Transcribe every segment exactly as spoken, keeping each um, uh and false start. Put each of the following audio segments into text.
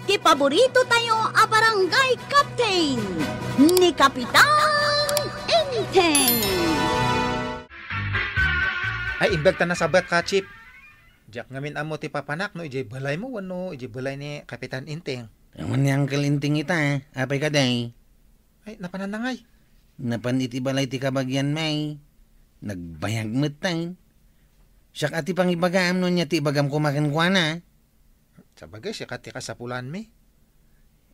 Ti paborito tayo a barangay captain, ni Kapitan Enteng. Ay, imbag ta nasabat ka, Chief. Diak ngamin ammo ti papanak no idiay balaymo wenno idiay balay ni Kapitan Enteng. Awan ni Uncle Enteng ita, eh. Apay kadi? Ay, napananangay. Napan iti balay ti kabagian, may. Nagbayag met tayo. Siak a ti pangibagaam no ania ti ibagam koma kenkuana. Sabagay, siak a ti kasapulanmi.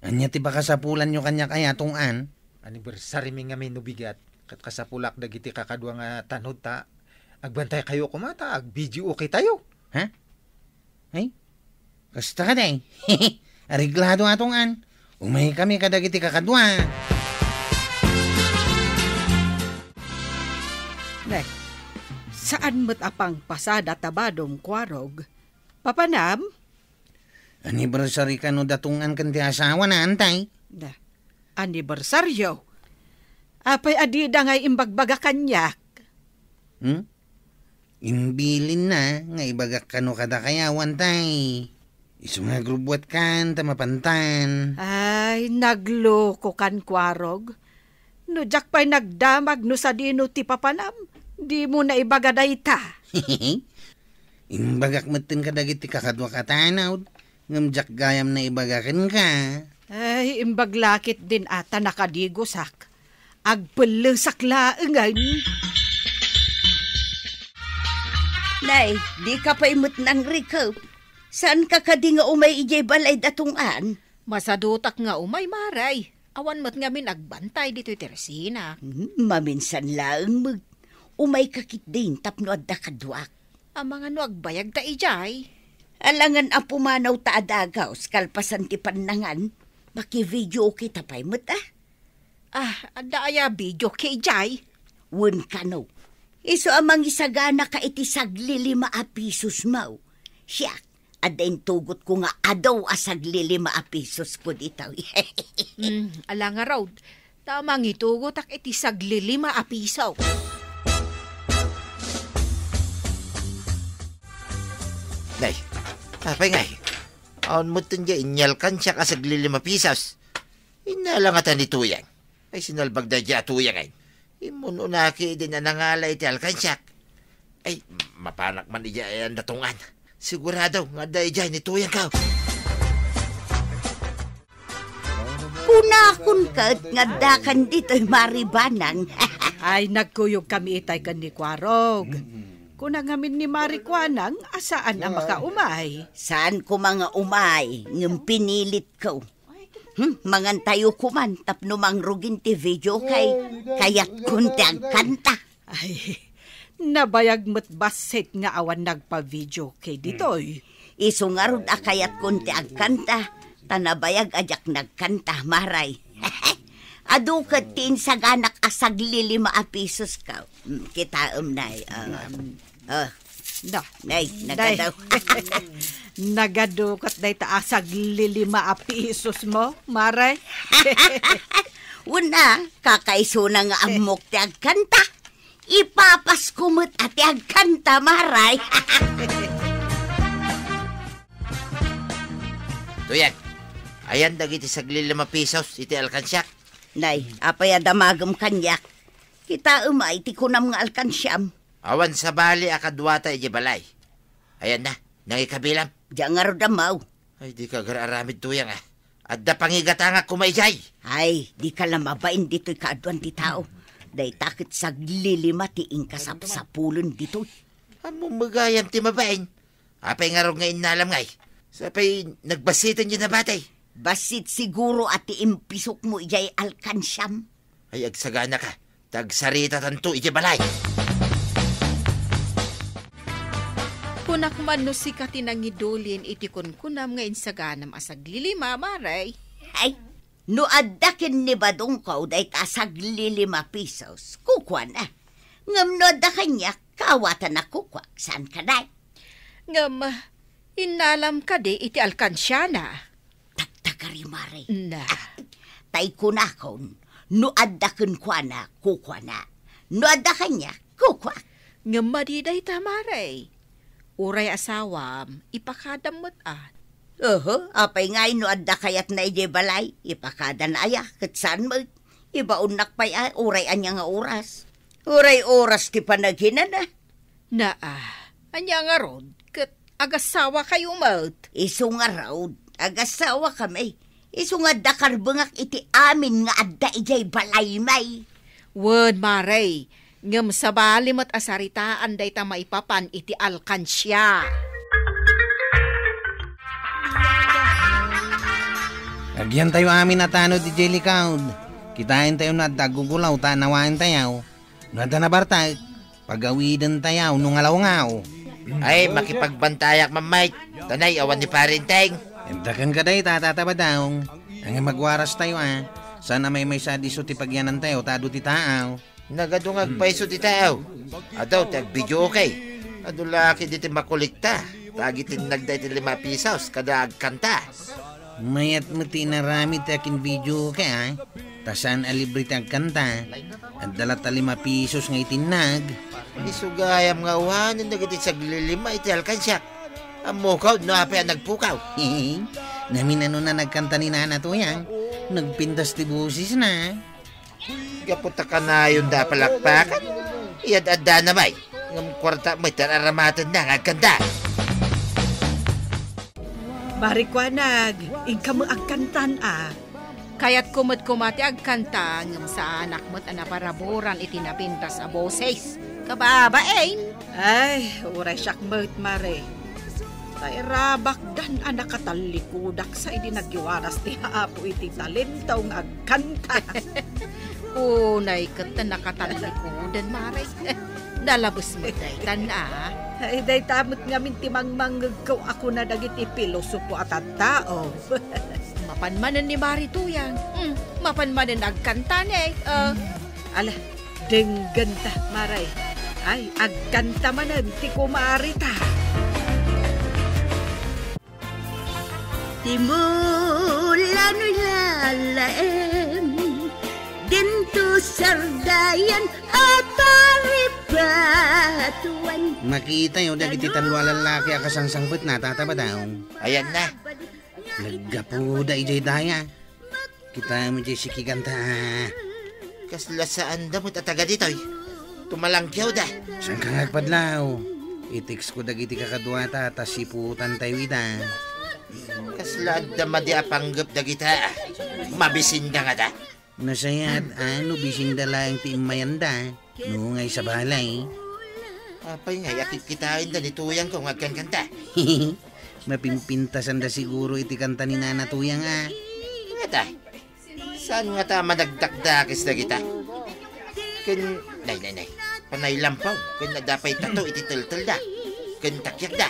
Ania ti pakasapulanyo kaniak aya, Tong-an? Anniversary mi ngamin no bigat, ket kasapulak dagiti kakadua nga tanod ta agbantay kayo koma ta ag-video okay tayo. Ha? Ay, kasta ka, day. Areglado a, Tong-an. Umay kami kadagiti kakadua. Ne, saan met a pangpasada ta badom, Kuarog? Papanam? Anniversary kano da Tong-an ken ti asawana, antay? Da. Anibersaryo? Apay a dida ngay imbagbaga kaniak? Hmm? Imbilinna nga ibagak kano kadakayo, antay. Isu nga agrubbuatkan ta mapantan. Ay, naglokokan, Kuarog. No diak pay nagdamag no sadino ti papanam, dimo naibaga dayta. Imbagak metten kadagiti kakaduak a tanod, ngem diak gayam naibaga kenka. Ay, imbag la ketdin a ta nakadigosak. Agpellesak laengen. Nay, dika pay met nangrikep. Saanka kadi nga umay idiay balay da Tong-an? Masadutak nga umay, Maray. Awan met ngamin agbantay ditoy teresinak. Hmm, maminsan laeng met. Umayka ketdin tapno adda kaduak. Amangan no agbayagta idiay? Alangan a pumanaw ta adagaw, kalpasan ti pannangan, maki-video okay ta pay met, ah. Ah, adda aya video kay jay? Wen kano. Isu a mangisaganaka iti saglilima a pisos mo. Siak, adda intugotko nga adu a saglilima a pisos ko ditoy. Hmm, ala ngarud, ta mangitugotak iti saglilima a piso. Nay, apay ngay? Awan met ti inyalkansiak a saglilima pisos. Innala ngata ni Tuyang. Ay, sinalbag daydiay a Tuyang, ay. Immun-unaki idi a nangala iti alkansiak. Ay, mapanak man idiay ayan da Tong-an. Sigurado nga adda idiay ni Tuyang ko. Kunakon ket nga addakan ditoy Mari Banang. Ay, nagkuyog kami itay ken ni Kuarog. Kuna ngamin ni Mari Kuanang a saan a makaumay. Saan koma nga umay, ngem pinilitko. Hmm, mangantayo koman tapno mangrugin ti video kay kayatkon ti agkanta. Ay, nabayag met bassit nga awan nagpa-video kay ditoy. Isu ngarud a kayatkon ti agkanta, ta nabayag a diak nagkanta, Maray. Adu ket ti insaganak a saglilima a pisos ka. Hmm, kitaem, Nay. Ah. Ah. Da. Nay, Day. Nagadu. Nagadu ket dayta a saglilima a pisos mo, Maray. Una, kakaisuna nga ammok ti agkanta. Ipapasko met a ti agkanta, Maray. Tuyang, ayan dagiti saglilima pisos iti alkansiak. Nay, apay a damagem kaniak? Kitaem ay ti kunam nga alkansiam. Awan sabali a kaduata idiay balay. Ayan na, nangikabilam. Diak ngarud ammo. Ay, dika agar-aramid, Tuyang, ah. Adda pangigatangak koma idiay. Ay, dika la mabain ditoy kaaduan ti tao. Dayta ket saglilima ti inkasapsapulen ditoy. Ammom met gayam ti mabain. Apay ngarud nga innalam ngay? Sapay nagbassiten diay nabati. Bassit siguro a ti impisokmo idiay alkansiam. Ay, agsaganaka, ta agsaritatanto idiay balay. Kunak man no sika ti nangidulin iti kunkunam nga insaganam a saglilima, Maray. Ay, no adda ken ni badongko dayta a saglilima pisos, kukuana. Ngem no adda kaniak, kaawatan a kukuak, saan kadi? Ngem, innalam kadi iti alkansiana? Tagtagari, Mare. Na. Tay kunakon, no adda kenkuana, kukuana. No adda kaniak, kukuak. Ngem madi dayta, Mare. Uray asawam, ipakadam met, a. Oho, apay ngay no adda kayatna idiay balay? Ipakadana aya, ket saan met. Ibaonnak pay a, uray ania nga oras. Uray oras ti panaghinana. Naa, ania ngarud? Ket agasawakayo met? Isu ngarud, agasawakami. Isu nga adda karbengak iti amin nga adda idiay balaymi. Wen, mare, ngem sabali met a saritaan dayta maipapan iti alkansia. Agyantayo amin a tanod idiay likod. Kitaentayo no adda aggugulaw ta nawaentayo. No adda nabartek, pagawidentayo no ngalngaw. Ay, makipagbantayak, Ma'am Mike. Tanay, awan ni Pare Enteng. Intaken ka dayta, Tata Badong. Ngem agwarastayo a. Saan a maymaysa a disso ti pagyanantayo ta adu ti taaw. Nagadu nga agpayso ti taaw. Adu ti agvideoke. Adu la ketdi ti makolekta. Ta agitinnagda iti lima pisos kada agkanta. Mayat met ti inaramid ti akinvideoke a. Ta saan a libre ti agkanta. Adda latta lima pisos nga itinnag. Isu gayam nga awanen dagiti saglilima iti alkansiak. Ammok no apay a nagpukaw. Naminano na nagkanta ni Nana Tuyang. Nagpintas ti bosesna. Gapu ta kanayonda a palakpakan, iyad-addana pay. Ngem kuarta met ti ar-aramatenna nga agkanta. Mare Kuanag, inka met agkantan a. Kayatko met koma ti agkanta, ngem saanak met a naparaburan iti napintas a boses. Kababain! Ay, uray siak met, Mare. Ta irabakdan a nakatallikudak sa idi nagiwaras ti Apo iti talento nga agkanta. Unay ket ta nakatallikudan, Mare. Nalabes met daytan a. Ay, dayta met ngamin ti mangmangngegko a kuna dagiti pilosopo a tattao. Mapan manen ni Mare Tuyang. Hmm, mapan manen agkanta ne. Ah. Ala, denggenta, Mare. Ay, agkanta manen ti kumareta. Ti mulano lalaem, dinto sardayan a taripatuan. Makitayo dagiti tallo a lallaki a kasangsangpetna, Tata Badong. Ayanna. Naggapuda idiay daya. Kita met diay sikiganta. Kasla saanda met a taga ditoy. Tumalangkiawda. Saanka nga agpadlaw? I-textko dagiti kakaduata ta siputantayo ida. Kasla adda madi a panggep dagita. Mabisinda ngata. Nasayaat a no bisinda laeng ti immayanda. No ngay sabali. Apay ngay a kitkitaenda ni Tuyangko nga agkankanta? Mapimpintasanda siguro iti kanta ni Nana Tuyang a. Ngata, saan ngata a managdakdakes dagita? Ken, nay, nay, nay, panay lampaw, ken adda pay tato iti teltelda, ken takiakda.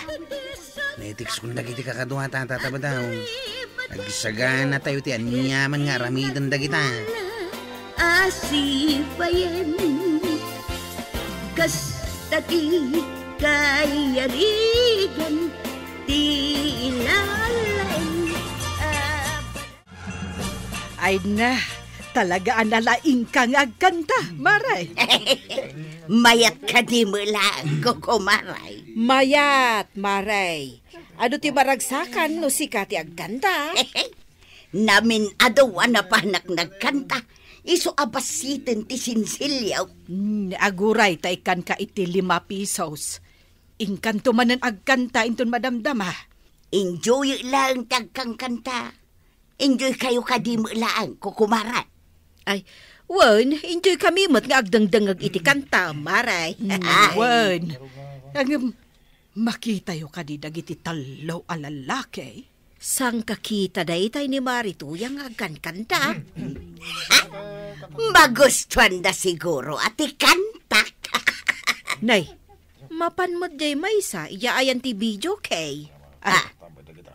Naitikskon dagiti kakaduata, Tata Badong. Agsaganatayo ti aniaman nga aramiden dagita. Asipayen, kasta ti kayarigan ti ilalaen. Ay na, talaga a nalaingka nga agkanta, Mare. Mayat kadi met laeng, Kuko Mare. Mayat, Mare. Adu ti maragsakan no sika ti agkanta. Namin-adu a napanak nagkanta, isu a bassiten ti sinsilyo. Hmm, aguray ta ikkanka iti lima pisos. Inkanto manen agkanta inton madamdama. Enjoy laeng ti agkankanta. Enjoykayo kadi met laeng, Kuko Mare. Ay, wen, enjoykami met nga agdengdengngeg iti kanta, Mare. Mm, wen. Ngem, makitayo kadi dagiti tallo a lallaki? Sangkakita daytay ni Mare Tuyang nga agkankanta. Magustuanda siguro a ti kantak. Nay, mapan met diay maysa, idiay ayan ti video kay. Ah,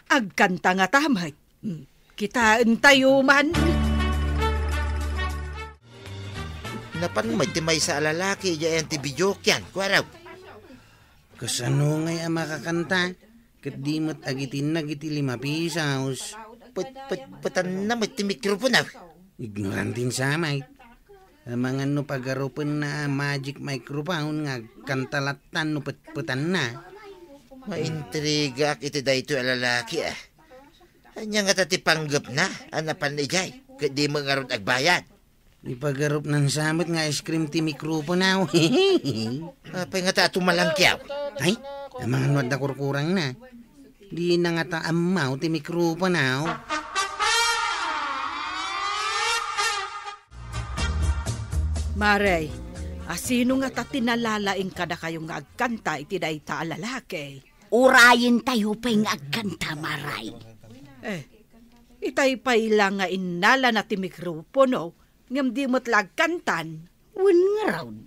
agkanta ngata met. Hmm, kitaentayo man. Napan met ti maysa a lalaki idiay ayan ti videokean, kuaraw. Kasano ngay a makakanta? Ket di met agitinnag iti lima pisos. Pet-, pet-, petanna met ti mikropono. Ignoranten sa met. Amangan no pagarupenna a magic microphone nga agkanta latta no petpetanna. Maintrigaak iti daytoy a lalaki, ah. Ania ngata ti panggepna a napan idiay, ket di met ngarud agbayad? Ipagarupnan sa met nga ice cream ti mikroponaw. Apay ngata a tumalangkiaw? Ay, amangan no adda kurkurangna. Dina ngata ammaw ti mikroponaw. Maray, asino ngata ti nalalaing kadakayo nga agkanta iti dayta a lalaki? Urayentayo pay nga agkanta, Maray. Eh, itay pay la nga innalana ti mikropono, ngem di met la agkantan. Wen ngarud.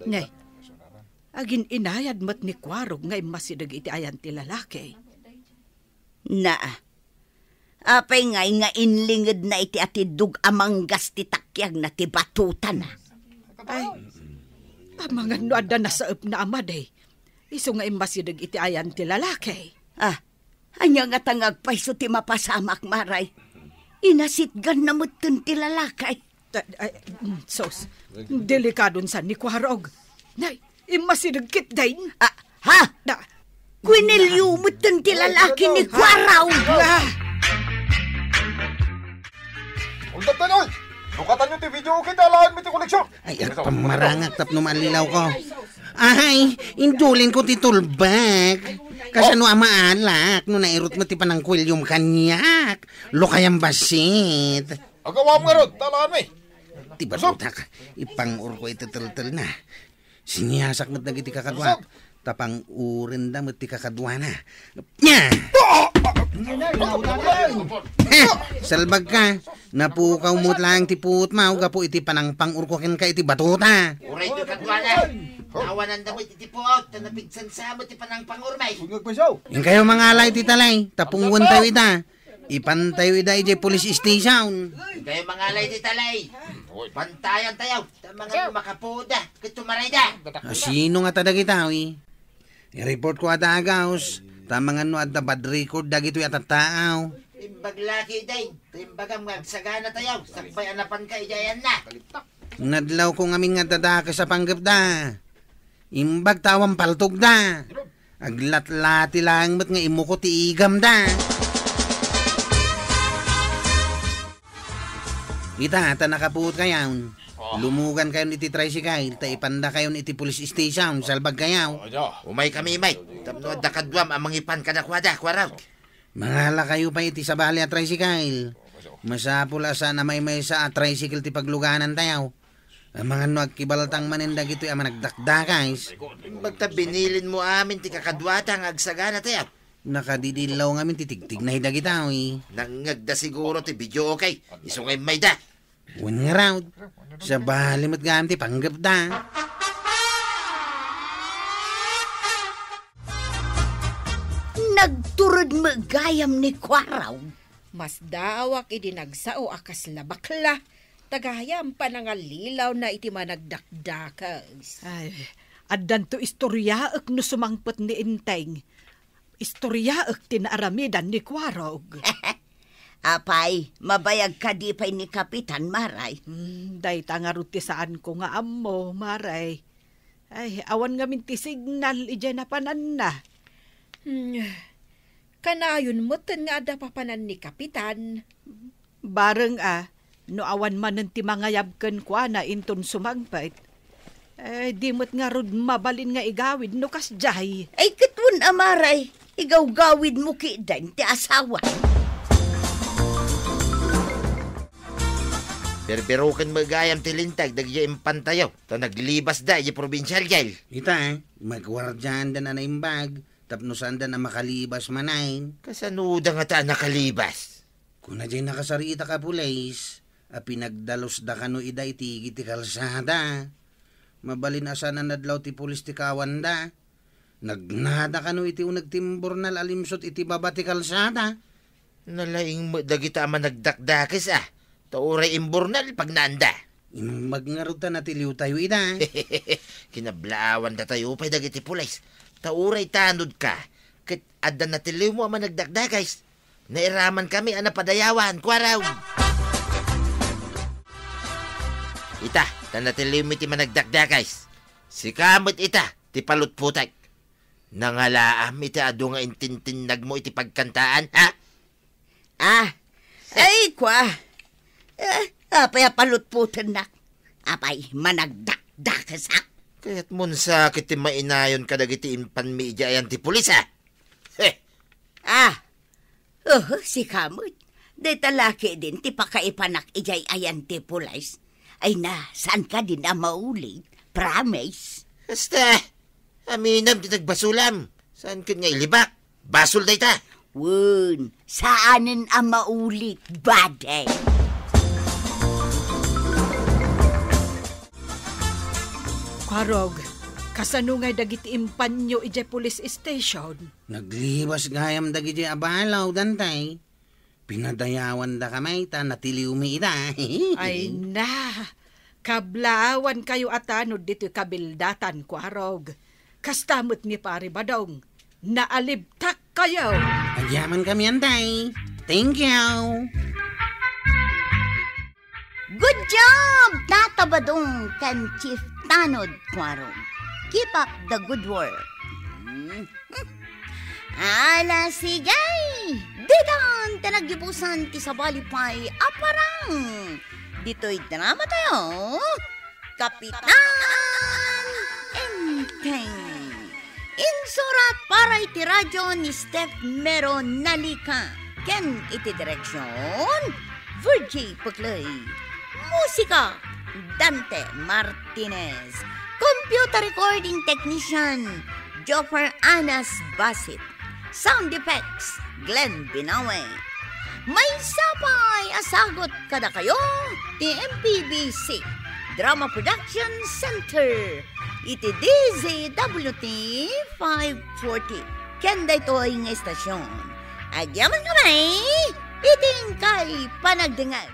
Ne, agin-inayad met ni Kuarog nga immasideg iti ayan ti lalaki. Na, apay ngay nga inlingedna iti atiddog a manggas ti takiagna ti batutana? Ay, amangan no adda nasaepna a madi, isu nga immasideg iti ayan ti lalaki. Ah, ania ngata nga agpayso ti mapasamak, Maray? Inasitganna metten ti lalaki. Ta-, ay, mm, sus, delikadon sa ni Kuarog. Nay, immasideg ketdin. Ah, ha? Da. Kwinilyo metten ti lalaki ni Kuarog. Ah. Uldadan, oy! Lukatanyo ti video, kita alaen mi ti koneksyon. Ay, agpamarangak tapno maallilaw ko. Ay, indulin ko ti tulbek. Kasano a maalak no nairut met ti panangkuilyom kaniak? Lukayam bassit. Agawam ngarud, ta alaen mi. Ti batutak, ipang-or ko iti teltelna. Siniasak met dagiti kakaduak, ta pang-urenda met ti kakaduana. Nya! Eh, salbag ka. Napukaw met laeng ti puotmo gapu iti panangpang-or ko kenka iti batuta. Uray ti kaduana. Awananda met iti puot, ta napigsansa met ti panangpang-ormi. Inkayo mangala iti talay, ta pungwentayo ita. Ipantayo ida idiay police station. Kayo mangala iti talay. Bantayan tayo. Ta amangan no makapuda ket tumarayda. Asino ngata dagita, wi? I-report ko a dagaus, ta amangan no adda bad record dagitoy a tattaaw. Imbag la ketdin, ta imbagam nga agsagana tayo, sakbay a napanka idiay ayanna. Nadlaw ko ngamin nga adda dakes a panggepda. Imbag ta awan paltogda. Aglatlati laeng met nga imuko ti igamda. Ita, ta nakapuot kayon. Oh. Lumugan kayon iti tricycle, ta ipanda kayon iti police station, salbag kayo. Oh, ito. Umay kami, may. Tapno adda kaduam a mangipan kadakuada, Kuarog. Mangala kayo pay iti sabali a tricycle. Masapul a saan a maymaysa a tricycle ti pagluganan tayo. Amangan no agkibaltang manen dagitoy a managdakdakes. Imbag ta binilin mo amin ti kakaduata nga agsagana tayo. Nakadidillaw ngamin ti tigtigna dagita, wi. Nangngegda siguro ti video, okay? Isu nga immayda. Wen ngarud, sabali met gayam ti panggepda. Nagtured met gayam ni Kuarog. Masdaawak idi nagsao a kasla bakla, ta gayam panangallilawna iti managdakdakes. Ay, addanto istoriaek no sumangpet ni Enteng. Istoriaek ti naaramidan ni Kuarog. Apay, mabayag kadi pay ni Kapitan, Maray? Hmm, dayta ngarud ti saanko nga ammo, Maray. Ay, awan ngamin ti signal idiay napananna. Hmm, kanayon metten nga adda papanan ni Kapitan. Bareng a, no awan manen ti mangayab kenkuana inton sumangpet. Eh, di met ngarud mabalin nga igawid no kasdiay. Ay, ket wen a, Maray, igawgawidmo ketdin ti asawa. Birbiroken met gayam ti linteg dagiti impantayo, ta naglibasda idiay probinsial, Jel. Ita, eh, magwardiaanda a naimbag, tapno saanda a makalibas manen. Kasanoda ngata a nakalibas? Kuna diay nakasaritak a pulis a pinagdalusda kano ida iti igid ti kalsada. Mabalin a saan a nadlaw ti pulis ti kawanda. Nagnada kano iti uneg ti imbornal a limsut iti baba ti kalsada. Nalaing met dagita a managdakdakes a, ta uray imbornal pagnaanda. Imbag ngarud ta natiliwtayo ida. Kinablaawandatayo pay dagiti pulis, ta uray tanodka, ket adda natiliwmo a managdakdakes. Nairamankami a napadayawan, Kuarog. Ita, ta natiliwmi ti managdakdakes. Sika met ita ti palutputek. Nangalaam iti adu nga intintinnagmo iti pagkantaan, ha? Ah, ay, kwa. Eh, apay a palutpotennak? Apay, managdakdakesak? Kayatmon sakit ti mainayon kadagiti impanmi idiay ayan ti pulis, a? Heh! Ah, oho, sika met. Dayta la ketdin ti pakaipanak idiay ayan ti pulis. Ay na, saan ka din a maulit. Promise. Hasta, aminem ti nagbasolam. Saan ket nga ilibak? Basol dayta. Wen, saanen a maulit, bade. Kwarog, kasano ngay dagiti impanyo idiay police station? Naglibas gayam dagiti abalaw, Dante. Pinadayawandaka mayta, natiliwmi ida. Ay na, kablaawankayo a tanod ditoy kabildatan, Kwarog. Kasta met ni Pari Badong, naalibtak kayo. Agyamankami, Antay. Thank you. Good job, Tata Badong ken Chief Tanod, Kwarog. Keep up the good work. Mm. Ala, sige! Ditan ti naggibusan ti sabali pay a parang. Ditoy drama tayo, Kapitan Enteng. Insurat para iti radio ni Steph Mero Nalica ken iti direksyon, Virgie Puclay. Musika, Dante Martinez. Computer recording technician, Joffer Anas Basit. Sound effects, Glenn Binawe. Maysa pay a sagut kadakayo ti M P B C Drama Production Center iti D Z W T five forty. Ken daytoy nga istasyon, agyaman kami iti inkay panagdengngeg.